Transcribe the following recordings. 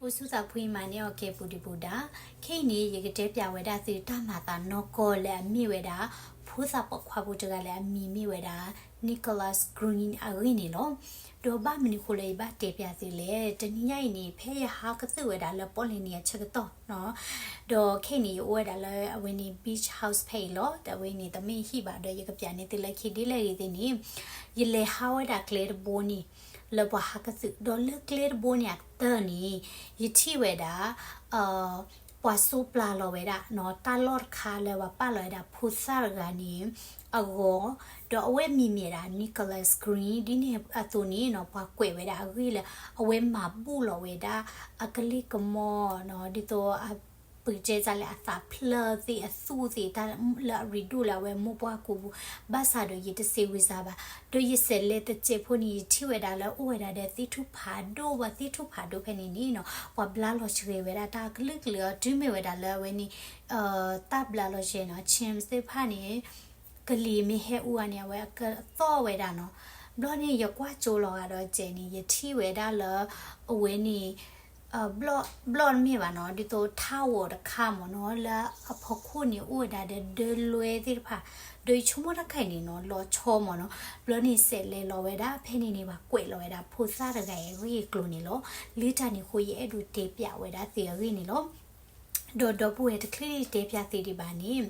ဖိဆူသးဖှံမၤန့ၢ်အီၣ်ကဲပူၤဒံးပူၤဒၣ်, ခဲအံၤန့ၣ် ယကတဲပၠးဝဲဒၣ်သုတၢ်မၤသးနီၢ်ကီၢ်လၢအမ့ၢ်ဝဲဒၣ် ဖိသၣ်ပိာ်ခွါဖိတဂၤလၢအမံၤမ့ၢ်ဝဲဒၣ် Nicholas Green အဂ့ၢ်န့ၣ်လီၤ. ဒီးဘၣ်မနုၤဃိလၢယဘၣ်တဲပၠးသုလဲၣ်, တနံၤညါအံၤန့ၣ် ဖဲယဟးကသုၣ်ဝဲဒၣ်လၢ Portland န့ၣ်အဆၢကတီၢ်, ဒီးခဲအံၤန့ၣ် ယအိၣ်ဝဲဒၣ်လၢအဝဲန့ၣ် beach house ဖဲအံၤလီၤ. ဒီးအဝဲန့ၣ်တမ့ၢ်ဟံၣ်ဘၣ်, ဒီးယကပၠးန့ၢ်သုလၢခံဒ်လဲၣ်ဂ့ၤသ့ၣ်န့ၣ်, ယလဲၤဟးဝဲဒၣ်ကျဲတဘိန့ၣ် လၢပှၤဟးကသုၣ်, ဒီးလၢကျဲတဘိန့ၣ်အကတၢၢ်န့ၣ် ယထံၣ်ဝဲဒၣ် ပှၤစိးပျၤလီၤဝဲဒၣ် တၢ်လီၢ်တခါလၢပှၤပာ်လီၤဝဲဒၣ်ဖိသၣ်တဂၤန့ၣ် အဂီၤ, ဒီးအဝဲမံၤမ့ၢ်ဒၣ် Nicholas Green ဒ်န့ၣ်အသိးန့ၣ် ပှၤကွဲးဝဲဒၣ်အဂ့ၢ်လၢ အဝဲမၤဘူၣ်လီၤဝဲဒၣ် အကလ့ၢ်ကမီၤ ဒ်သိး ပကတဲဒ်လဲၣ် အသးဖျၢၣ်သ့ၣ်အသူၣ်သ့ၣ် တၢ်လၢအရ့ဒိၣ်လၢအဝဲမိၢ်ပှၢ်ကူးပူၤ, ဘၣ်ဆၣ်ဒီးယတစ့ဝံစါဘၣ်, ဒီးယဆဲးလဲၤတစဲးဖိန့ၣ် ယထံၣ်ဝဲဒၣ်လၢအိၣ်ဝဲဒၣ်ဒီးသ့ၣ်ထူၣ်ဖးဒိၣ်, ပှၤသ့ၣ်ထူၣ်ဖးဒိၣ်ဖဲန့ၣ်န့ၣ်နီၤ ပှၤဘျါလီၤဆှဲဝဲဒၣ်တၢ်ကလုာ်ကလုာ်အီၤ တုၤမ့ၢ်ဝဲဒၣ်လၢအဝဲန့ၣ် တၢ်ဘျါလီၤဆှဲနီၤ chimps သ့ၣ်တဖၣ်န့ၣ် ကလံၤမ့ၢ်ဟဲအူအါန့ၣ် အဝဲအကသီၣ်ဝဲဒၣ်နီၤ. ဘျီန့ၣ် ယကွၢ်ကၠိလီၤဂာ်ဒီးစဲးန့ၣ် ယထံၣ်ဝဲဒၣ်လၢ အဝဲန့ၣ် ဘျီၣ်တမ့ၢ်ဘၣ်နီၤ ဒ်သိး towel တခါမ့ၢ်နီၤ လၢအဖီခိၣ်န့ၣ်အိၣ်ဝဲဒၣ်ဒီးဒၢလွဲသ့ၣ်တဖၣ်, ဒီးယဆိကမိၣ်တၢ်ခါအံၤန့ၣ်နီၤ လီၤဆီမ့ၢ်နီၤ. ဘျီန့ၣ် စဲးလဲၤလီၤဝဲဒၣ် ဖဲန့ၣ်န့ၣ် ပှၤကွဲးလီၤဝဲဒၣ်ဖိသၣ်တဂၤအံၤအဂ့ၢ်အကျိၤန့ၣ်လီၤ. လၢတၢ်န့ၣ်အဃိ ယအဲၣ်ဒိးတဲပၠးဝဲဒၣ်သုအဂ့ၢ်န့ၣ်လီၤ. ဒီးဒီပုၢ်ဝဲၢ်တချုးတဲပၠးသုဒံးဘၣ်န့ၣ်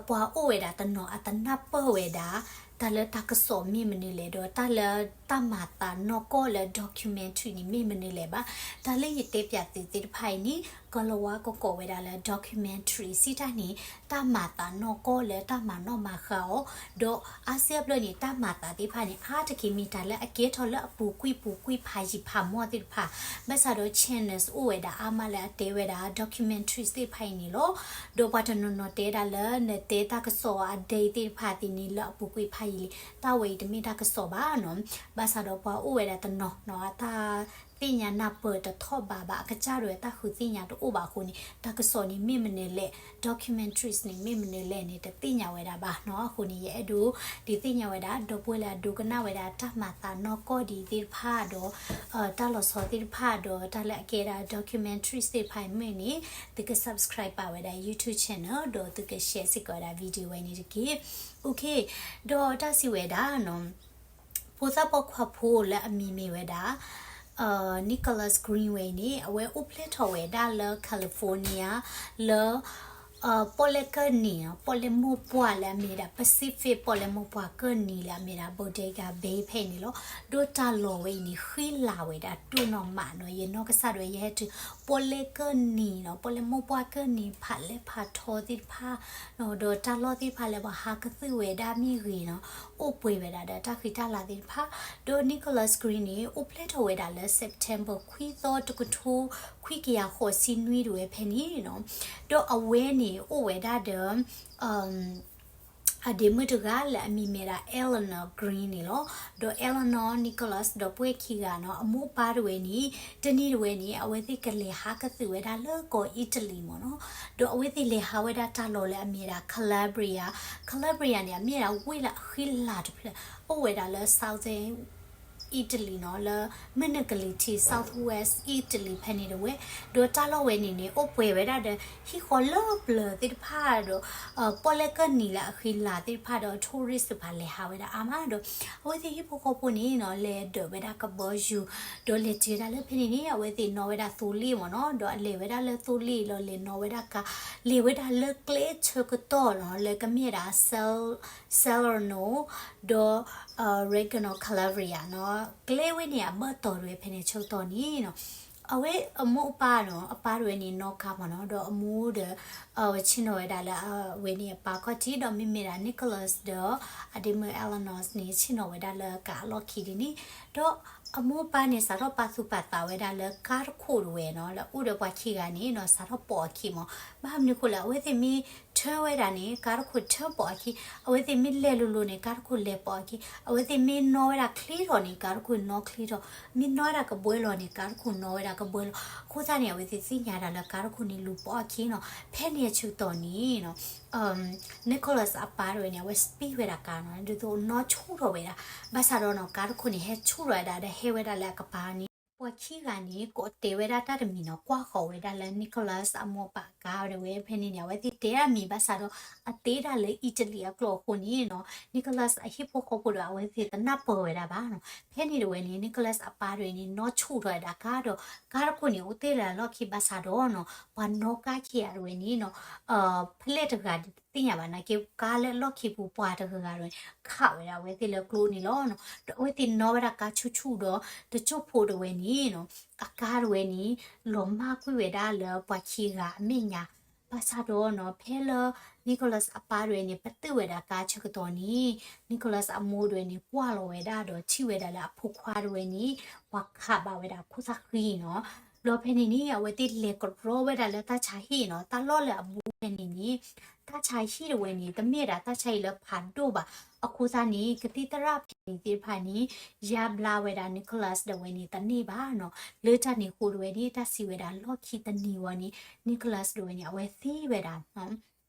ပှၤအိၣ်ဝဲဒၣ်တနီၤအတနၢ်ပၢၢ်ဝဲဒၣ် တၢ်လၢတၢ်ကစီၣ်မ့ၢ်မနုၤလဲၣ် ဒီးတၢ်လၢတၢ်မၤသးနီၢ်ကီၢ်လၢ documentary န့ၣ် မ့ၢ်မနုၤလဲၣ်ဘၣ်. တၢ်လၢယတဲပၠးသုသ့ၣ်တဖၣ်အံၤန့ၣ် ကလီၤဝါကကိးဝဲဒၣ်လၢ documentary စံးတၢ်န့ၣ် တၢ်မၤသးနီၢ်ကီၢ်လၢတၢ်မၤနီၣ်မၤဃါအီၤ, ဒီးအါစုအါဘျီန့ၣ် တၢ်မၤသးသ့ၣ်တဖၣ်န့ၣ် အါတက့ၢ်မ့ၢ်တၢ်လၢအကဲထီၣ်လၢအပူၤကွံာ်ပူၤကွံာ်ဖးယံၤဖးမီၢ်သ့ၣ်တဖၣ်, ဘၣ်ဆၣ်ဒီး channels အိၣ်ဝဲဒၣ်အါမးလၢအတဲဝဲဒၣ် documentaries သ့ၣ်တဖၣ်အံၤန့ၣ်လီၤ. ဒီးပှၤတနီၤနီၤတဲဒၣ်လၢ နတဲတၢ်ကစီၣ်အဒဲသ့ၣ်တဖၣ်သ့ၣ်န့ၣ် လၢအပူၤကွံာ်ဖးယံၤလံ, တၢ်ဝဲအံၤတမ့ၢ်တၢ်ကစီၣ်ဘၣ်နီၤ. ဘၣ်ဆၣ်ဒီးပှၤအိၣ်ဝဲဒၣ်တနီၤနီၤ အတၢ်သ့ၣ်ညါနၢ်ပၢၢ်တထီၣ်ဘးဘၣ် အကစၢ်ဒၣ်ဝဲတၢ်ဃုသ့ၣ်ညါတအိၣ်ဘၣ်အဃိန့ၣ် တၢ်ကစီၣ်န့ၣ်မ့ၢ်မနုၤလဲၣ်, documentaries န့ၣ် မ့ၢ်မနုၤလဲၣ်န့ၣ် တသ့ၣ်ညါဝဲဒၣ်ဘၣ်နီၤ. အဃိန့ၣ် ယအဲၣ်ဒိးဒုးသ့ၣ်ညါဝဲဒၣ် ဒီပုၢ်ဝဲၢ်လၢအဒိကနၣ်ဝဲဒၣ်တၢ်မၤသးနီၢ်ကီၢ်ဒ်သ့ၣ်တဖၣ်ဒီး တၢ်လီၤဆီသ့ၣ်တဖၣ်ဒီး တၢ်လၢအကဲဒၣ် documentaries သ့ၣ်တဖၣ်အံၤမ့ၢ်န့ၣ် သုက subscribe ပာ်ဝဲဒၣ် YouTube channel ဒီးသုက share စ့ၢ်ကီးဝဲဒၣ် video ဝဲန့ၣ်တက့ၢ်. ဒီးတၢ်စံးဝဲဒၣ်နီၤ ဖိသၣ်ပိာ်ခွါဖိလၢအမံၤမ့ၢ်ဝဲဒၣ် Nicholas Green ဝဲအံၤန့ၣ် အဝဲအိၣ်ဖျဲၣ်ထီၣ်ဝဲဒၣ်လၢ California လၢ ပီၣ်လဲၣ်ကၢၢ်နံၤနီၤ ပီၣ်လဲၣ်မိၢ်ပှၢ်လၢအမ့ၢ်ဒၣ် Pacific ပီၣ်လဲၣ်မိၢ်ပှၢ်ကၢၢ်နံၤလၢအမ့ၢ်ဒၣ် Bodega Bay ဖဲအံၤန့ၣ်လီၤ. ဒီးတၢ်လီၢ်ဝဲအံၤန့ၣ် ဃံလၤဝဲဒၣ်ဒိၣ်နီၢ်မးနီၤ. ယနီၢ်ကစၢ်ဒၣ်ဝဲ ယဟဲတုၤ ပီၣ်လဲၣ်ကၢၢ်နံၤနီၤ ပီၣ်လဲၣ်မိၢ်ပှၢ်ကၢၢ်နံၤ ဖးလဲၢ်ဖးထီသ့ၣ်တဖၣ် ဒီးတၢ်လီၢ်သ့ၣ်တဖၣ်လၢပှၤဟးကသုၣ်ဝဲဒၣ်မ့ၢ်ဂ့ၤနီၤ အိၣ်ပှဲၤဝဲဒၣ်ဒီးတၢ်ဃံတၢ်လၤသ့ၣ်တဖၣ်. ဒီး Nicholas Green န့ၣ် အိၣ်ဖျဲၣ်ထီၣ်ဝဲဒၣ်လၢ September ခွံသီ တကထိခွံကယၤဃိးဆံနွံတဝဲဖဲန့ၣ်နီၤ. ဒီးအဝဲန့ၣ်အိၣ်ဝဲဒၣ်ဒီး အဒ့မုၣ်တဂၤလၢအမံၤမ့ၢ်ဒၣ် Eleanor Green န့ၣ်လီၤ. ဒီး Eleanor Nicholas ဒီးပှဲၤခံဂၤနီၤ အမိၢ်အပၢ်တဝဲန့ၣ် တနံၤတဝဲန့ၣ် အဝဲသ့ၣ်ကလဲၤဟးကသုၣ်ဝဲဒၣ်လၢကီၢ် Italy မ့ၢ်နီၤ. ဒီးအဝဲသ့ၣ်လဲၤဟးဝဲဒၣ်တၢ်လီၢ်လၢအမ့ၢ်ဒၣ် Calabria, Calabria န့ၣ် အမ့ၢ်ဒၣ်ဝ့ၢ်လၢအဃံလၤတဖျၢၣ် အိၣ်ဝဲဒၣ်လၢ Southern Italy နီၤ လၢမုၢ်နုာ်ကလံၤထံး Southwest Italy ဖဲန့ၣ်တဝဲ. ဒီးတၢ်လီၢ်ဝဲန့ၣ်န့ၣ် အိၣ်ပှဲၤဝဲဒၣ်ဒီးဟံၣ်ဃီလၢပျၢၤသ့ၣ်တဖၣ်ဒီး ပီၣ်လဲၣ်ကၢၢ်နံၤလၢအဃံလၤသ့ၣ်တဖၣ်ဒီး tourist တဖၣ်လဲၤဟးဝဲဒၣ်အါမးဒီး အဝဲသ့ၣ်ဟံၣ်ဖိဃီဖိန့ၣ်နီၤ လဲၤဒၢးဝဲဒၣ်ကဘီယူၤ ဒီးလဲၤတုၤဝဲဒၣ်လၢဖဲန့ၣ်န့ၣ် အဝဲသ့ၣ်နီၣ်ဝဲဒၣ်သိလ့ၣ်မ့ၢ်နီၤ ဒီးအလဲၤဝဲဒၣ်လၢသိလ့ၣ်လီၤ လဲၤနီၣ်ဝဲဒၣ်ကါ လဲၤဝဲဒၣ်လၢကျဲဆၢကတီၢ်နီၤ လၢကမ့ၢ်ဒၣ် Sal- Salerno ဒီး Reggio Calabria နီၤ ကျဲဝဲန့ၣ်အဘၢၣ်တီၤတဝဲဖဲန့ၣ်ဆၢကတီၢ်န့ၣ်နီၤ အဝဲအမိၢ်အပၢ်နီၤ အပၢ်တဝဲန့ၣ်နီၣ်ကါမ့ၢ်နီၤ ဒီးအမိၢ်ဒီး အဝဲဆ့ၣ်နီၤဝဲဒၣ်လၢအဝဲန့ၣ်အပၢ်ခီၣ်ထံး ဒီးမ့မ့ၢ်ဒၣ် Nicholas ဒီးအဒ့မုၣ် Eleanor န့ၣ် ဆ့ၣ်နီၤဝဲဒၣ်လၢကါအလီၢ်ခံဒ်န့ၣ် ဒီးအမိၢ်အပၢ်န့ၣ် စးထီၣ်ပာ်သူၣ်ပာ်သးဝဲဒၣ်လၢကါတခိၣ်တဝဲနီၤ လၢအိၣ်ဒီးပှၤခံဂၤန့ၣ်နီၤ စးထီၣ်ပိာ်အခံမ့ၢ် ဘၣ်မနုၤဃိလဲၣ် အဝဲသ့ၣ်မ့ၢ်ထၢဝဲဒၣ်န့ၣ် ကါတခိၣ်ထၢပိာ်အခံ အဝဲသ့ၣ်မ့ၢ်လဲၤလိၤလိၤန့ၣ် ကါတခိၣ်လဲၤပိာ်အခံ အဝဲသ့ၣ်မ့ၢ်နီၣ်ဝဲဒၣ်ချ့ထီၣ်န့ၣ် ကါတခိၣ်နီၣ်ချ့ထီၣ် မ့ၢ်နီၣ်ဝဲဒၣ်ကဘှဲလီၤန့ၣ် ကါတခိၣ်နီၣ်ဝဲဒၣ်ကဘှဲလီၤ အဃိသတးန့ၣ် အဝဲသ့ၣ်သ့ၣ်ညါဒၣ်လၢကါတခိၣ်န့ၣ်လူၤပိာ်အခံနီၤ ဖဲန့ၣ်အဆၢကတီၢ်န့ၣ် Nicholas အပၢ်တဝဲန့ၣ် အဝဲ speed ဝဲဒၣ်ကါနီၤ ဒ်သိးနီၣ်ဆူၣ်ထီၣ်ဝဲဒၣ် ဘၣ်ဆၣ်ဒီးနီၤ ကါတခိၣ်န့ၣ် ဟဲဆူၣ်ထီၣ်ဝဲဒၣ်ဒီးဟဲဝဲဒၣ်လၢအကပၤန့ၣ် ပှၤခံဂၤန့ၣ် ကိးတဲဝဲဒၣ်တၢ်တမံၤနီၤ, ကွၢ်ဃီၤဝဲဒၣ်လၢ Nicholas အမိၢ်အပၢ်အကါဒၣ်ဝဲ ဖဲန့ၣ်န့ၣ် အဝဲသ့ၣ်တဲတၢ်တမံၤဘၣ်ဆၣ်ဒီး အတ့တၢ်လၢ Italy အကျိာ်အဃိန့ၣ်နီၤ, Nicholas အဟံၣ်ဖိဃီဖိဒီး အဝဲသ့ၣ်တနၢ်ပၢၢ်ဝဲဒၣ်ဘၣ်နီၤ. ဖဲန့ၣ်တဝဲန့ၣ် Nicholas အပၢ်တဝဲန့ၣ် နီၢ်ဆူၣ်ထီၣ်ဝဲဒၣ်ကါဒီး ကါတခိၣ်န့ၣ် အိၣ်တ့ၢ်လၢအလီၢ်ခံဘၣ်ဆၣ်ဒီးနီၤ, ပှၤနီၣ်ကါခံဂၤတဝဲန့ၣ်နီၤ, ဖဲလဲၣ်တဂၤဒ်တသ့ၣ်ညါဘၣ်နာ်က့ ကါလၢအလီၢ်ခံပူၤပှၤတဂၤဂၤတဝဲ ခးဝဲဒၣ်အဝဲသ့ၣ်လၢကျိန့ၣ်လီၤ. ဒီးအဝဲသ့ၣ်နီၣ်ဝဲဒၣ်ကါဆူၣ်ဆူၣ်ဒီး တစိၢ်ဖိတဝဲန့ၣ်နီၤ, အကါတဝဲန့ၣ် လီၤမၢ်ကွံာ်ဝဲဒၣ်လၢပှၤခံဂၤအမဲာ်ညါ ဘၣ်ဆၣ်ဒီးနီၤ, ဖဲလၢ Nicholas အပၢ်တဝဲန့ၣ် ပတုာ်ဝဲဒၣ်ကါဆၢကတီၢ်န့ၣ် Nicholas အမိၢ်တဝဲန့ၣ် ကွၢ်လီၤဝဲဒၣ်ဒီးထံၣ်ဝဲဒၣ်လၢအဖိခွါတဝဲန့ၣ် ပှၤခးဘၣ်ဝဲဒၣ်အခိၣ်သၣ်ဃံနီၤ. ဘျီဖဲန့ၣ်န့ၣ် အဝဲသ့ၣ်လဲၤကရီဝဲဒၣ်လၢတၢ်ဆါဟံၣ်နီၤ, တၢ်လီၢ်လၢအဘူးဖဲန့ၣ်န့ၣ် တၢ်ဆါဟံၣ်တဝဲန့ၣ် တမ့ၢ်ဒၣ်တၢ်ဆါဟံၣ်လၢဖးဒိၣ်ဘၣ်. အဃိသတးန့ၣ် ကသံၣ်သရၣ်ဖဲန့ၣ်သ့ၣ်တဖၣ်န့ၣ် ယါဘျါဝဲဒၣ် Nicholas တဝဲန့ၣ်တန့ၢ်ဘၣ်နီၤ. လၢတၢ်န့ၣ်အဃိတဝဲန့ၣ် တၢ်စံးဝဲဒၣ်လီၢ်ခံတနံၤဝဲန့ၣ် Nicholas တဝဲန့ၣ် အဝဲသံဝဲဒၣ်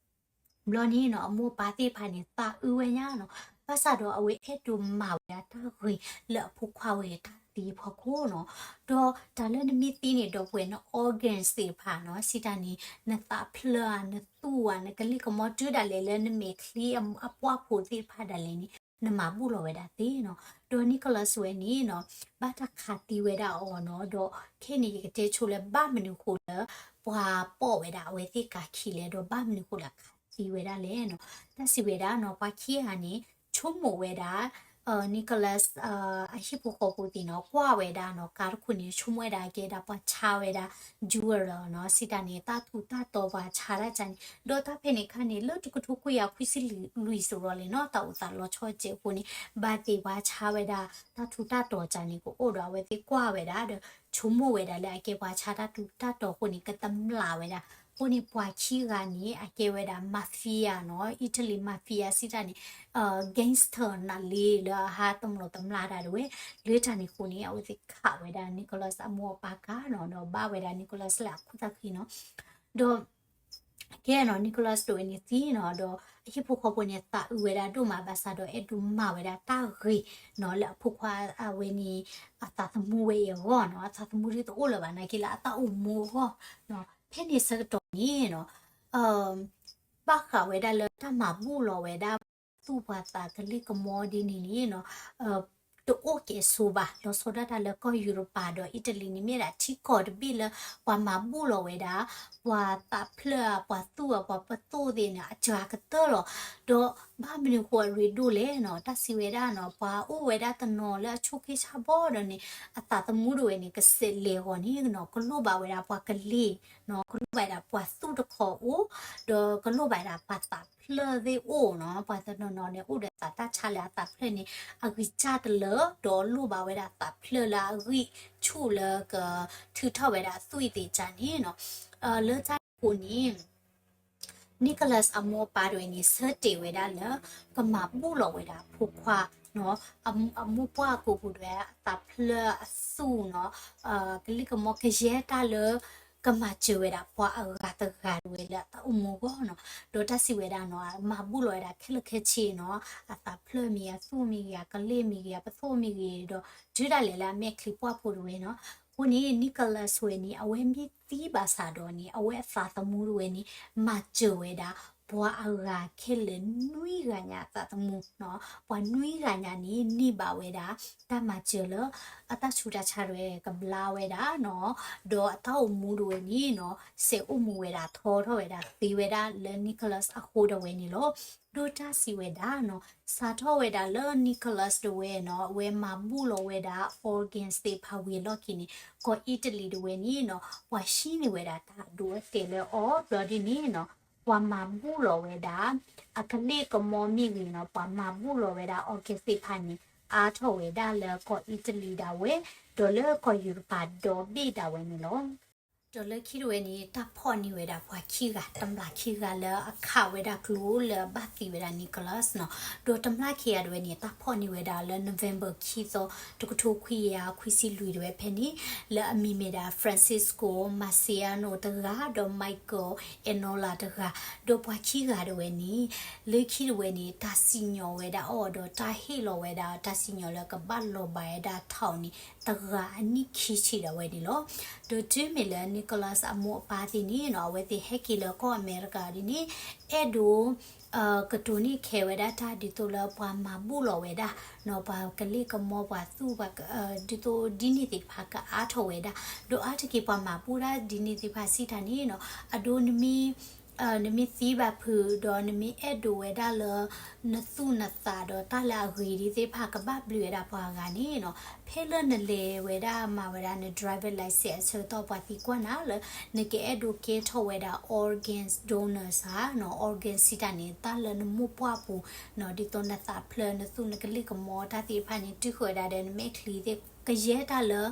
ဘျီန့ၣ်နီၤ အမိၢ်အပၢ်သ့ၣ်တဖၣ်န့ၣ် သးအုးဝဲညါနီၤ. ဘၣ်ဆၣ်ဒီးအဝဲအဲၣ်ဒိးမၤဝဲဒၣ်တၢ်ဂ့ၤလၢအဖိခွါဝဲတၢ်သံအဖီခိၣ်နီၤ. ဒီးတၢ်လၢနမ့ၢ်သံန့ၣ် ဒီပုၢ်ဝဲၢ် န organs သ့ၣ်တဖၣ်နီၤ, စံးတၢ်န့ၣ် နသးဖျၢၣ်ဧါ, နသူၣ်ဧါ, နကလ့ၢ်ကမီၤ တုၤဒၣ်လဲာ်လၢနမဲာ်ချံအပှၢ်ဖိသ့ၣ်တဖၣ်ဒၣ်လဲာ်န့ၣ် နမၤဘူၣ်လီၤဝဲဒၣ်သ့နီၤ. ဒီး Nicholas ဝဲန့ၣ်နီၤ ဘၣ်တၢ်ခးသံဝဲဒၣ်အီၤနီၤ. ဒီးခဲအံၤန့ၣ် ယကတဲဆိလၢဘၣ်မနုၤဃိလၢ ပှၤပိာ်ဝဲဒၣ်အဝဲသ့ၣ်ကါခံလဲၣ်, ဒီးဘၣ်မနုၤဃိလၢခးသံဝဲဒၣ်လဲၣ်နီၤ. တၢ်စံးဝဲဒၣ်နီၤ ပှၤခံဂၤန့ၣ် ဆိကမိၣ်ဝဲဒၣ် Nicholas အဟံၣ်ဖိဃီဖိသ့ၣ်နီၤ ကွၢ်ဝဲဒၣ်နီၤ ကါတခိၣ်န့ၣ် ဆိကမိၣ်ဝဲဒၣ်ကဲဒၣ်ပှၤဆါဝဲဒၣ် jeweler နီၤ, စံးတၢ်န့ၣ် တၢ်ထူးတၢ်တီၤပှၤဆါတၢ်ကါန့ၣ်, ဒီးတၢ်ဖဲန့ၣ်အခါန့ၣ် လၢတကထိခွံကယၤခွံဆံလွံၢ်စရီၤလဲၣ်နီၤ, တၢ်အိၣ်သးလီၤဆီစဲးအဃိန့ၣ် ဘၣ်သ့ၣ်ပှၤဆါဝဲဒၣ် တၢ်ထူးတၢ်တီၤကါန့ၣ် ကအိၣ်ဒီးအဝဲသ့ၣ်ကွၢ်ဝဲဒၣ်ဒီး ဆိကမိၣ်ဝဲဒၣ်လၢအကဲပှၤဆါတၢ်ထူးတၢ်တီၤအဃိန့ၣ် ကတမျးဝဲဒၣ်. အဃိန့ၣ် ပှၤခံဂၤန့ၣ် အကဲဝဲဒၣ် mafia နီၤ, Italy mafia စံးတၢ်န့ၣ် gangster နးလ့လၢအဟးတမျီတမျးတၢ်တဝဲ, လၢတၢ်န့ၣ်အဃိန့ၣ် အဝဲသ့ၣ်ခးဝဲဒၣ် Nicholas အမိၢ်အပၢ်ကါနီၤ, ဒီးဘၣ်ဝဲဒၣ် Nicholas လၢအခိၣ်သၣ်ဃံနီၤ. ဒီး ကဲနီၤ Nicholas တဝဲန့ၣ်သံနီၤ, ဒီးအဟံၣ်ဖိဃီဖိန့ၣ် သးအုးဝဲဒၣ်ဒိၣ်မးဘၣ်ဆၣ်ဒီး အဲၣ်ဒိးမၤဝဲဒၣ်တၢ်ဂ့ၤနီၤ လၢအဖိခွါအဝဲန့ၣ် အသးသမူဝဲအံၤအဂီၢ်နီၤ, အသးသမူဒ်တအိၣ်လၢၤဘၣ်နာ်က့လၢအတၢ်အိၣ်မူအဂီၢ်နီၤ. ဖဲန့ၣ်ဆၢကတီၢ်န့ၣ်နီၤ ဘၣ်ဃးဝဲဒၣ်လၢတၢ်မၤဘူၣ်လီၤဝဲဒၣ် ပှၤသူၣ်ပှၤသးကလ့ၢ်ကမီၤဒ်န့ၣ်န့ၣ်နီၤ တအိၣ်ကဲဆိဘၣ်. လီၤဆီဒၣ်တၢ်လၢကီၢ်ယူရပၤဒီး Italy န့ၣ် မ့ၢ်ဒၣ်ထံကီၢ်တဘ့ၣ်လၢ ပှၤမၤဘူၣ်လီၤဝဲဒၣ် ပှၤသးဖျၢၣ်ဧါ ပှၤသူၣ်ဧါ ပှၤပသိၣ်သ့ၣ်န့ၣ် အစှၤကတၢၢ်လီၤ. ဒီးဘၣ်မနုၤဃိအရ့ဒိၣ်လဲၣ်နီၤ, တၢ်စံးဝဲဒၣ်နီၤ ပှၤအိၣ်ဝဲဒၣ်တနီၤလၢအဆိၣ်က့ၤဆၣ်ဘီဒီးန့ၣ် အသးသမူတဝဲန့ၣ် ကစဲးလဲၤအဂီၢ်န့ၣ်နီၤ ကလိၣ်ဘၣ်ဝဲဒၣ်ပှၤကလ့ၢ်နီၤ, ကလိၣ်ဘၣ်ဒၣ်ပှၤသူၣ်တခီအိၣ်, ဒီးကလိၣ်ဘၣ်ဒၣ်ပှၤသးဖျၢၣ်သ့ၣ်အိၣ်နီၤ. ပှၤတနီၤနီၤန့ၣ် အိၣ်ဒီးသးတၢ်ဆါလၢအသးဖျၢၣ်န့ၣ် အဂံၢ်စၢ်တလၢာ်, ဒီးလိၣ်ဘၣ်ဝဲဒၣ်သးဖျၢၣ်လၢအဂံၢ်ဆူၣ်လၢကထုးထီၣ်ဝဲဒၣ်အသွံၣ်သ့ၣ်တဖၣ်န့ၣ်နီၤ. လၢတၢ်န့ၣ်အဃိန့ၣ် Nicholas အမိၢ်အပၢ်တဝဲန့ၣ် ဆၢတဲာ်ဝဲဒၣ်လၢ ကမၤဘူၣ်လီၤဝဲဒၣ်အဖိခွါနီၤ, အမိၢ်ပှၢ်ကိာ်ပူၤတဝဲ အသးဖျၢၣ်အသူၣ်နီၤ, ကလ့ၢ်ကမီၤကယဲၢ်တၢ်လၢ ကမၤစၢၤဝဲဒၣ်ပှၤအဂၤတဂၤတဝဲလၢအတၢ်အိၣ်မူအဂီၢ်နီၤ. ဒီးတၢ်စံးဝဲဒၣ်နီၤ မၤဘူၣ်လီၤဝဲဒၣ်ခဲလၢာ်ခဲဆ့နီၤ, အသးဖျၢၣ်မ့ၢ်ဂ့ၤ အသူၣ်မ့ၢ်ဂ့ၤ အကလ့ၢ်မ့ၢ်ဂ့ၤ အပသိၣ်မ့ၢ်ဂ့ၤဒီး တုၤဒၣ်လဲာ်လၢအမဲာ်ချံပှၢ်ဖိတဝဲနီၤ. အဃိန့ၣ် Nicholas ဝဲန့ၣ် အဝဲမ့ၢ်သံဘၣ်ဆၣ်ဒီးန့ၣ် အဝဲအသးသမူတဝဲန့ၣ် မၤစၢၤဝဲဒၣ် ပှၤအဂၤခဲလၢာ်နွံဂၤညါအသးသမူနီၤ. ပှၤနွံဂၤညါန့ၣ် န့ၢ်ဘၣ်ဝဲဒၣ် တၢ်မၤစၢၤလၢ အတၢ်ဆူးတၢ်ဆါတဝဲကဘျါဝဲဒၣ်နီၤ, ဒီးအတၢ်အိၣ်မူတဝဲန့ၣ်နီၤ စဲးအိၣ်မူဝဲဒၣ်ထီထီၣ်ဝဲဒၣ်သ့ဝဲဒၣ်လၢ Nicholas အဃိတဝဲန့ၣ်လီၤ. ဒီးတၢ်စံးဝဲဒၣ်နီၤ စးထီၣ်ဝဲဒၣ်လၢ Nicholas တဝဲနီၤ အဝဲမၤဘူၣ်လီၤဝဲဒၣ် organs သ့ၣ်တဖၣ်ဝံၤအလီၢ်ခံန့ၣ် ကီၢ် Italy တဝဲန့ၣ်နီၤ ပှၤဟံးန့ၢ်ဝဲဒၣ်တၢ်ဒိးအတဲာ်လၢအီၤ ဘျီဒ်န့ၣ်နီၤ ပှၤမၤဘူၣ်လီၤဝဲဒၣ် အကလ့ၢ်ကမီၤမ့ၢ်ဂ့ၤနီၤ ပှၤမၤဘူၣ်လီၤဝဲဒၣ် organs သ့ၣ်တဖၣ်န့ၣ် အါထီၣ်ဝဲဒၣ်လၢကီၢ် Italy ဒၣ်ဝဲ ဒီးလၢကီၢ်ယူရပၤဒီဘ့ၣ်ဒၣ်ဝဲန့ၣ်လီၤ. ဒီးလၢခံတဝဲန့ၣ် တၢ်ဖီၣ်န့ၢ်ဝဲဒၣ်ပှၤခံဂၤ, တမျၢ်ခံဂၤလၢအခးဝဲဒၣ်ကျိလၢအဘၣ်သံဝဲဒၣ် Nicholas နီၤ. ဒီးတမျၢ်ခံဂၤတဝဲန့ၣ် တၢ်ဖီၣ်န့ၢ်ဝဲဒၣ်လၢ November ခံသီ တကထိခွံကယၤခွံဆံလွံၢ်တဝဲဖဲန့ၣ်, လၢအမံၤမ့ၢ်ဒၣ် Francisco Marciano တဂၤ, ဒီး Michael Enola တဂၤ, ဒီးပှၤခံဂၤတဝဲန့ၣ် လၢခံတဝဲန့ၣ် တၢ်စံၣ်ညီၣ်ဝဲဒၣ်အီၤ ဒီးတၢ်ဟ့ၣ်လီၤဝဲဒၣ် တၢ်စံၣ်ညီၣ်လၢကဘၣ်လီၤဘၣ်ဝဲဒၣ်ထီၣ်န့ၣ် တဂၤအနံၣ်ခံဆံဒၣ်ဝဲန့ၣ်လီၤ. ဒီးတုၤမ့ၢ်လၢ Nicholas အမိၢ်အပၢ်သ့ၣ်န့ၣ်နီၤ အဝဲသ့ၣ်ဟဲက့ၤလၢကီၢ်အမဲရကၤဒ်န့ၣ် အဲၣ်ဒိး ကတိၤန့ၢ်ခဲးဝဲဒၣ်တၢ်ဒ်သိးလၢပှၤမၤဘူၣ်လီၤဝဲဒၣ်နီၤ, ပှၤကလ့ၢ်ကမီ ပှၤသူၣ် ပှၤ ဒ်သိးဒ်န့ၣ်သ့ၣ်တဖၣ်ကအါထီၣ်ဝဲဒၣ်, ဒီးအါတက့ၢ်ပှၤမၤဘူၣ်တၢ်ဒ်န့ၣ်သ့ၣ်တဖၣ်စံးတၢ်န့ၣ်နီၤ, အဒိနမ့ၢ် နမ့ၢ်သံဘၣ်ဖုး ဒီးနမ့ၢ်အဲၣ်ဒိးဝဲဒၣ်လၢ နသူၣ်နသးဒီးတၢ်လၢအဂ့ၤဒ်သ့ၣ်တဖၣ်ကဘၣ်ဘျုးဝဲဒၣ်ပှၤဂၤန့ၣ်နီၤ, ဖဲလၢနလဲၤဝဲဒၣ်မၤဝဲဒၣ်န driver license အဆၢကတီၢ်ပှၤသံကွၢ်နၤလၢ နကအဲၣ်ဒိးကဲထီၣ်ဝဲဒၣ် organ donor ဧါနီၤ, organ စံးတၢ်န့ၣ် တၢ်လၢနမိၢ်ပှၢ်ပူၤနီၤ, ဒ်သိးနသးဖျၢၣ် နသူၣ်နကလ့ၢ်ကမီတၢ်သ့ၣ်တဖၣ်န့ၣ် တုၤဃီၤဝဲဒၣ်ဒီးနမဲာ်ချံသ့ၣ် ကယဲၢ်တၢ်လၢ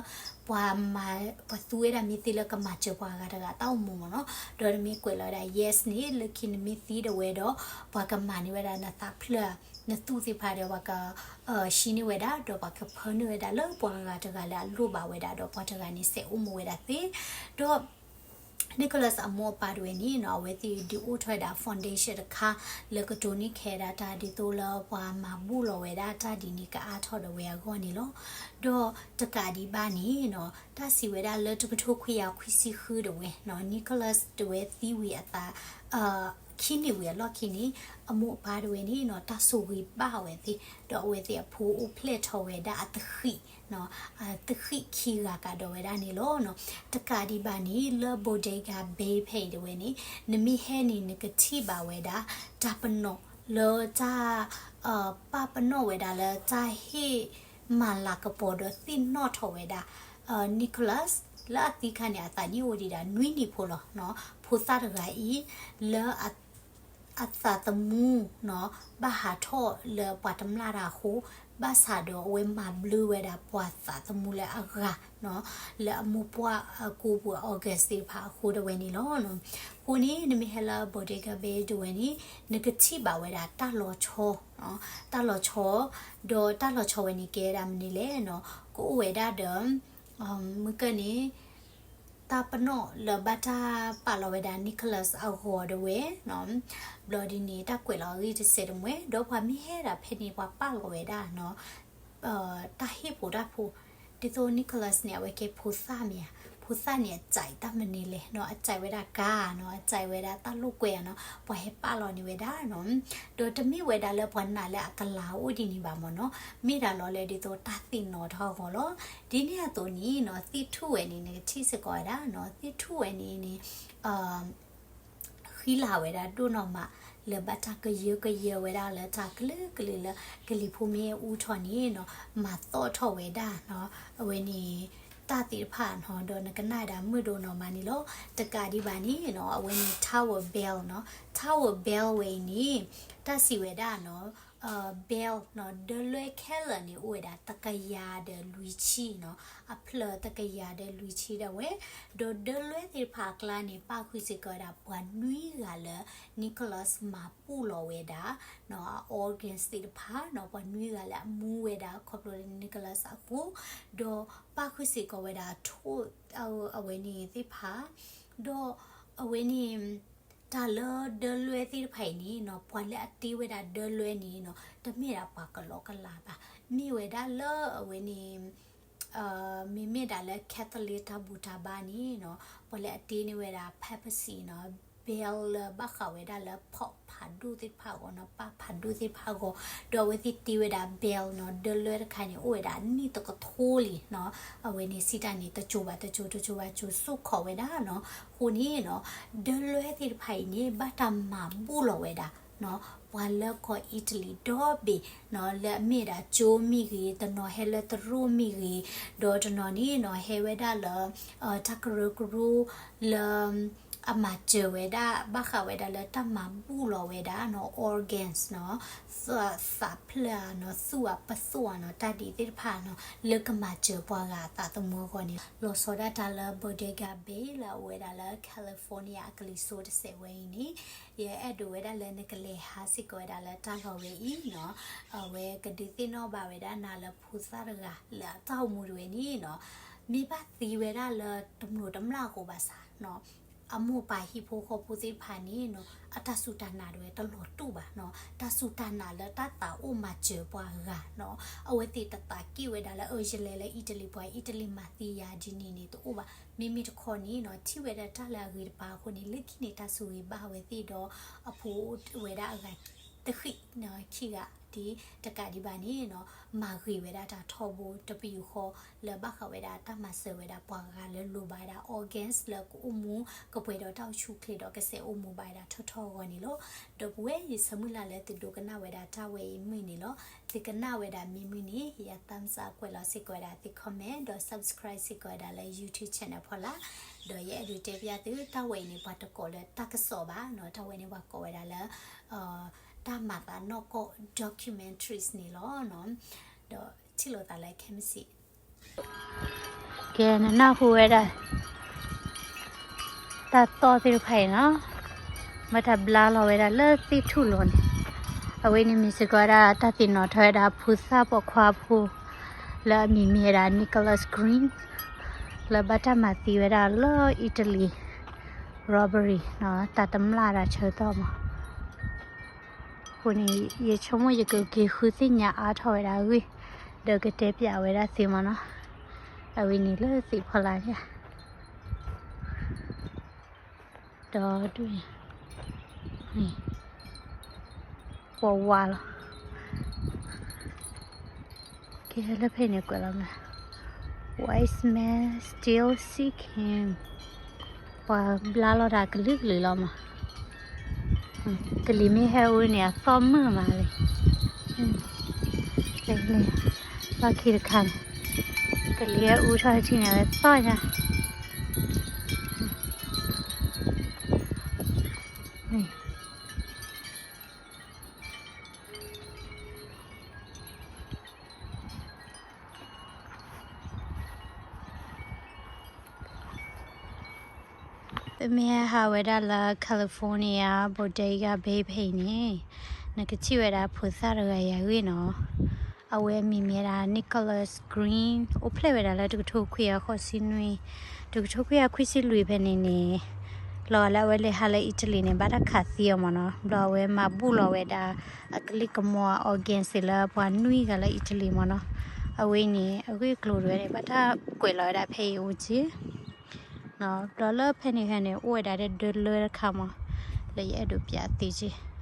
ပှၤမၤ ပှၤသူဝဲဒၣ်မ့ၢ်သ့လၢကမၤစၢၤပှၤဂၤတဂၤတၢ်အိၣ်မူမ့ၢ်နီၤ, ဒီးနမ့ၢ်ကွဲးလီၤဝဲဒၣ် yes န့ၣ် လၢခံနမ့ၢ်သံဒၣ်ဝဲဒီး ပှၤကမၤန့ၢ်ဝဲဒၣ်နသးဖျၢၣ် နသူၣ်သ့ၣ်တဖၣ်ဒီး ပှၤက ဟံးန့ၢ်ဝဲဒၣ် ဒီးပှၤကဖၢန့ၢ်ဝဲဒၣ်လၢပှၤဂၤတဂၤလၢအလိၣ်ဘၣ်ဝဲဒၣ် ဒီးပှၤတဂၤန့ၣ်စဲးအိၣ်မူဝဲဒၣ်သ့, ဒီး Nicholas အမိၢ်အပၢ်တဝဲန့ၣ်နီၤ အဝဲသ့ၣ်ဒုးအိၣ်ထီၣ်ဝဲဒၣ် foundation တခါ လၢကတိၤန့ၢ်ခဲးဒၣ်တၢ်ဒ်သိးလၢပှၤမၤဘူၣ်လီၤဝဲဒၣ်တၢ်ဒ်န့ၣ်ကအါထီၣ်ဒၣ်ဝဲအဂီၢ်န့ၣ်လီၤ. ဒီးတကးဒံးဘၣ်န့ၣ်နီၤ တၢ်စံးဝဲဒၣ်လၢတကထိခွံကယၤခွံဆံဃုတဝဲနီၤ Nicholas တဝဲသံဝံၤအသး ခံနံၣ်ဝံၤအလီၢ်ခံန့ၣ် အမိၢ်အပၢ်တဝဲန့ၣ်နီၤ တၢ်ဆိၣ်ဂ့ၤဘၣ်ဝဲသ့ၣ် ဒီးအဝဲသ့ၣ်အဖိအိၣ်ဖျဲၣ်ထီၣ်ဝဲဒၣ်အသဃံၣ် အသဃံၣ်ခံဂၤကဒီးဝဲဒၣ်န့ၣ်လီၤ. တကးဒံးဘၣ်န့ၣ် လၢ Bodega Bay ဖဲအံၤတဝဲန့ၣ် နမ့ၢ်ဟဲန့ၣ် နကထံၣ်ဘၣ်ဝဲဒၣ် တၢ်ပနီၣ်လၢတၢ် ပာ်ပနီၣ်ဝဲဒၣ်လၢတၢ်ဟ့ၣ်မၤလၤကပီၤဒီးသ့ၣ်နီၣ်ထီၣ်ဝဲဒၣ် Nicholas လၢအသံခါန့ၣ် အသးနံၣ်အိၣ်ဒံးဒၣ်နွံနံၣ်ဖိလီၤ. ဖိသၣ်တဂၤအံၤ လၢ အသးသမူနီၤ ဘၣ်ဟးထီၣ်လၢပှၤတမျၢ်တၢ်အဃိ, ဘၣ်ဆၣ်ဒီးအဝဲမၤဘျုးဝဲဒၣ်ပှၤသးသမူလၢအဂၤနီၤ လၢအမိၢ်ပှၢ်အကိးပူၤ August သ့ၣ်တဖၣ်အဃိတဝဲန့ၣ်လီၤ. အဃိန့ၣ် နမ့ၢ်ဟဲလၢ Bodega Bay တဝဲန့ၣ် နကထံၣ်ဘၣ်ဝဲဒၣ်တၢ်လီၤဆီ, တၢ်လီၤဆီ, ဒီးတၢ်လီၤဆီဝဲန့ၣ်ကဲဒၣ်မနုၤလဲၣ်နီၤ ကအိၣ်ဝဲဒၣ်ဒီး မုၢ်ကၢၢ်န့ၣ် တၢ်ပနီၣ်လၢဘၣ်တၢ်ပာ်လီၤဝဲဒၣ် Nicholas အဂီၤတဝဲနီၤ, ဘျီဒ်န့ၣ် တၢ်ကွဲးလီၤအဂ့ၢ်တစဲးတမှဲၤ ဒီးပှၤမ့ၢ်ဟဲဒၣ်ဖဲန့ၣ် ပှၤပာ်လီၤဝဲဒၣ်နီၤ တၢ်ဟ့ၣ်ဖိတၢ်ဖိ, ဒ်သိး Nicholas န့ၣ် အဝဲကဲဖိသၣ်မ့ၢ်ဧါ, ဖိသၣ်န့ၣ် အကြိုက်တၢ်မနုၤလဲၣ်နီၤ, အကြိုက်ဝဲဒၣ် car နီၤ, အကြိုက်ဝဲဒၣ်တၢ်လိာ်ကွဲနီၤ, ပှၤဟဲပာ်လီၤန့ၢ်ဝဲဒၣ်နီၤ, ဒီးတမ့ၢ်ဝဲဒၣ်လၢပှၤနာ်လၢအကလၤအိၣ်ဒ်န့ၣ်ဘၣ်မ့ၢ်နီၤ, မ့ၢ်ဒၣ်လီၤလၢဒ်သိးတၢ်သ့ၣ်နီၣ်ထီၣ်အဂီၢ်လီၤ. ဒ်န့ၣ်အသိးန့ၣ်နီၤ သ့ၣ်ထူၣ်ဝဲန့ၣ် နကထံၣ်စ့ၢ်ကီးဝဲဒၣ်နီၤ, သ့ၣ်ထူၣ်ဝဲန့ၣ်န့ၣ် ဃံလၤဝဲဒၣ်ဒိၣ်နီၢ်မး လၢဘၣ်တၢ်ကယၢကယၢဝဲဒၣ်လၢတၢ်ကလုာ်ကလုာ်လၢ ကလံၤဖိမ့ၢ်အူထီၣ်န့ၣ်နီၤ မၤသီၣ်ထီၣ်ဝဲဒၣ်နီၤ အဝဲန့ၣ် တၢ်သ့ၣ်တဖၣ်နီၤ ဒီးနကနၣ်ဝဲဒၣ်မုၢ်ဒိၣ်နီၢ်မးန့ၣ်လီၤ. တကးဒံးဘၣ်န့ၣ်နီၤ အဝဲန့ၣ် Tower Bell နီၤ Tower Bell ဝဲအံၤန့ၣ် တၢ်စံးဝဲဒၣ်နီၤ Bell နီၤ ဒၢလွဲခဲလၢာ်န့ၣ် အိၣ်ဝဲဒၣ်တကယၤဒီးလွံၢ်ဆံနီၤ အဖျၢၣ်တကယၤဒီးလွံၢ်ဆံဒၣ်ဝဲ ဒီးဒၢလွဲသ့ၣ်တဖၣ်အကျါန့ၣ် ပၣ်ဃုာ်စ့ၢ်ကီးဝဲဒၣ်ပှၤနွံဂၤလၢ Nicholas မၤဘူၣ်လီၤဝဲဒၣ်နီၤ အ organs သ့ၣ်တဖၣ်နီၤ ပှၤနွံဂၤလၢအမူဝဲဒၣ်ခီဖျိလၢ Nicholas အဃိ ဒီးပၣ်ဃုာ်စ့ၢ်ကီးဝဲဒၣ်ထိၣ် အဝဲန့ၣ်သ့ၣ်တဖၣ် ဒီးအဝဲန့ၣ် တၢ်လၢဒၢလွဲသ့ၣ်တဖၣ်အံၤန့ၣ်နီၤ ပှၤလၢအတ့ဝဲဒၣ်ဒၢလွဲန့ၣ်နီၤ တမ့ၢ်ဒၣ်ပှၤကလီကလီဘၣ် မ့ၢ်ဝဲဒၣ်လၢအဝဲန့ၣ် မ့မ့ၢ်ဒၣ်လၢ Catholic တၢ်ဘူၣ်တၢ်ဘါန့ၣ်နီၤ ပှၤလၢအတ့န့ၢ်ဝဲဒၣ် papacy နီၤ Bell လၢဘၣ်ဃးဝဲဒၣ်လၢ Pope ဖးဒိၣ်သ့ၣ်တဖၣ်အဂီၢ်နီၤ Pope ဖးဒိၣ်သ့ၣ်တဖၣ်အဂီၢ် ဒီးအဝဲသ့ၣ်တ့ဝဲဒၣ် Bell နီၤ ဒၢလွဲတခါန့ၣ် အိၣ်ဝဲဒၣ်နံၣ်တကထိလံနီၤ အဝဲန့ၣ်စံးတၢ်န့ၣ် တစိၤဘၣ်တစိၤ တစိၤဘၣ်တစိၤ စူၢ်ခီၣ်ဝဲဒၣ်နီၤ အဃိန့ၣ်နီၤ ဒၢလွဲသ့ၣ်တဖၣ်အံၤန့ၣ် ဘၣ်တၢ်မၤဘူၣ်လီၤဝဲဒၣ်နီၤ ပှၤလၢကီၢ် Italy ဒီဘ့ၣ်နီၤ လၢအမ့ၢ်ဒၣ်ကၠိမ့ၢ်ဂ့ၤ တနီၤဟဲလၢသရိာ်မ့ၢ်ဂ့ၤ ဒီးတနီၤန့ၣ်နီၤ ဟဲဝဲဒၣ်လၢ တၢ်ကရၢကရိလၢ အမၤစၢၤဝဲဒၣ် ဘၣ်ဃးဝဲဒၣ်လၢတၢ်မၤဘူၣ်လီၤဝဲဒၣ်နီၤ organs နီၤ, သးဖျၢၣ်ဧါနီၤ, သူၣ်ဧါ, ပသိၣ်ဧါနီၤ, တၢ်ဒ်သ့ၣ်တဖၣ်နီၤ လၢကမၤစၢၤပှၤဂၤအသးသမူအဂီၢ်န့ၣ် လီၤဆီဒၣ်တၢ်လၢ Bodega Bay လၢအအိၣ်ဝဲဒၣ်လၢ California အကလံၤစိးတစဲးဝဲအံၤန့ၣ် ယအဲၣ်ဒိးဝဲဒၣ်လၢနကလဲၤဟးစ့ၢ်ကီးဝဲဒၣ်လၢတၢ်လီၢ်ဝဲအံၤနီၤ, အဝဲကဒုးသ့ၣ်နီၣ်ဘၣ်ဝဲဒၣ်နၤလၢဖိသၣ်တဂၤလၢအတၢ်အိၣ်မူတဝဲန့ၣ်နီၤ မ့ၢ်ဘၣ်သံဝဲဒၣ်လၢတမျိးတမျာ်အဃိဘၣ်ဆၣ်နီၤ အမိၢ်ပၢ်ဟံၣ်ဖိဃီဖိသ့ၣ်တဖၣ်န့ၣ်နီၤ အတၢ်စူၢ်တၢ်နာ်တဝဲတလီၤတူာ်ဘၣ်နီၤ, တၢ်စူၢ်တၢ်နာ်လၢတၢ်သးအိၣ်မၤစၢၤပှၤဂၤနီၤ, အဝဲသ့ၣ်တသးက့ၣ်ဝဲဒၣ်လၢ အၢ ယလဲၤလၢအံၣ်တလံၤ ပှၤအံၣ်တလံၤမၤသံယၤဒ်န့ၣ်န့ၣ် တအိၣ်ဘၣ်, မ့မ့ၢ်တခီန့ၣ်နီၤ ထံၣ်ဝဲဒၣ်တၢ်လၢအဂ့ၤတပၤအဃိန့ၣ် လၢခံန့ၣ်တၢ်ဆိၣ်ဂ့ၤဘၣ်ဝဲသ့ၣ်ဒီး အဖိအိၣ်ဝဲဒၣ်အဂၤတဃံးနီၤ ခံဂၤဒ်တကးဒံးဘၣ်န့ၣ်နီၤ မၤဂ့ၤဝဲဒၣ်တၢ်ထီဘိတပယူာ်ဃီ လၢဘၣ်ဃးဝဲဒၣ်တၢ်မၤစၢၤဝဲဒၣ်ပှၤဂၤလၢလိၣ်ဘၣ်ဝဲဒၣ် organs လၢကအိၣ်မူ ကပှဲၤဒီးတၢ်အိၣ်ဆူၣ်အိၣ်ချ့ဒီးကစဲးအိၣ်မူဘၣ်ဝဲဒၣ်ထီထီအဂီၢ်န့ၣ်လီၤ. ဒီပုၢ်ဝဲၢ် ယဆၢမုၢ်လၢ်လၢသုဒိကနၣ်ဝဲဒၣ်တၢ်ဝဲအံၤမုာ်န့ၣ်လီၤ. သုကနၣ်ဝဲဒၣ်မ့ၢ်မုာ်န့ၣ် ယ thumbs up ကွဲးလီၤစ့ၢ်ကီးဝဲဒၣ်သု comment ဒီး subscribe စ့ၢ်ကီးဝဲဒၣ်လၢ YouTube channel ဖီလာ်, ဒီးယအဲၣ်ဒိးတဲပျၢ်သု တၢ်ဝဲအံၤန့ၣ် ပှၤတကိးလၢတၢ်ကစီၣ်ဘၣ်နီၤ, တၢ်ဝဲန့ၣ်ပှၤကိးဝဲဒၣ်လၢ တၢ်မၤသးနီၢ်ကီၢ် documentaries န့ၣ်လီၤ. ဒီးထံၣ်လိာ်သးလၢခဲမုၢ်ဆ့ၣ် ကဲ နနၢ်ဟူဝဲဒၣ် တၢ်သီၣ်သ့ၣ်တဖၣ်အံၤနီၤ, မ့ၢ်တၢ်ဘျါလီၤဝဲဒၣ်လၢသ့ၣ်ထူၣ်လိၤန့ၣ်, အဝဲန့ၣ်မ့ၢ်စ့ၢ်ကီးဝဲဒၣ်တၢ်သ့ၣ်နီၣ်ထီၣ်ဝဲဒၣ်ဖိသၣ်ပိာ်ခွါဖိ လၢအမံၤမ့ၢ်ဝဲဒၣ် Nicholas Green လၢဘၣ်တၢ်မၤသံဝဲဒၣ်လၢအံၣ်တလံၤ robbery နီၤ, တၢ်တမျၢ်တၢ်ဆၢကတီၢ်မး အဃိန့ၣ် ယဆိကမိၣ်ယကက့ၤဃုသ့ၣ်ညါအါထီၣ်ဝဲဒၣ်အဂ့ၢ်, ဒီးကတဲပျးဝဲဒၣ်သုမးနီၤ, အဝဲန့ၣ်လၢသ့ၣ်ဖီလာ်န့ၣ်, ဒီးဒ်န့ၣ် ပှၤဝါလီၤ. ကဲလၢဖဲန့ၣ်ကွဲးလီၤမး Wise men still seek him. ပှၤဘျါလီၤတၢ်ကလုာ်ကလုာ်လီၤမး. ကလံၤမ့ၢ်ဟဲအူန့ၣ် အသီၣ်မုာ်မးလံ. လၢခံတခါန့ၣ် ကလံၤဟဲအူထီၣ်ထံၣ်န့ၣ် အဝဲသီၣ်ညါ. ပမ့ၢ်ဟးဝဲဒၣ်လၢ California Bodega Bay ဖဲအံၤန့ၣ် နကထံၣ်ဝဲဒၣ်ဖိသၣ်တဂၤအံၤအဂ့ၢ်နီၤ. အဝဲအမံၤမ့ၢ်ဝဲဒၣ် Nicholas Green, အိၣ်ဖျဲၣ်ဝဲဒၣ်လၢတကထိခွံကယၤဃိးဆံနွံ, တကထိခွံကယၤခွံဆံလွံၢ်ဖဲန့ၣ်န့ၣ် လီၤလၢအဝဲလဲၤဟးလၢအံၣ်တလံၤန့ၣ် ဘၣ်တၢ်ခးသံအီၤမးနီၤ. ဘျီအဝဲမၤဘူၣ်လီၤဝဲဒၣ် အကလံၤကမီၤ organ စ့ၢ်လၢပှၤနွံဂၤလၢအံၣ်တလံၤမးနီၤ. အဝဲအံၤန့ၣ် အဂ့ၢ်အကျိၤတဝဲန့ၣ် ဘၣ်တၢ်ကွဲးလီၤဝဲဒၣ်ဖဲအံၤအိၣ်က့ၤ ဘျီလၢဖဲန့ၣ်ဖဲန့ၣ် အိၣ်ဝဲဒၣ်ဒၢလၢတခါမး လၢယအဲၣ်ဒိးပျးသ့က့ၤ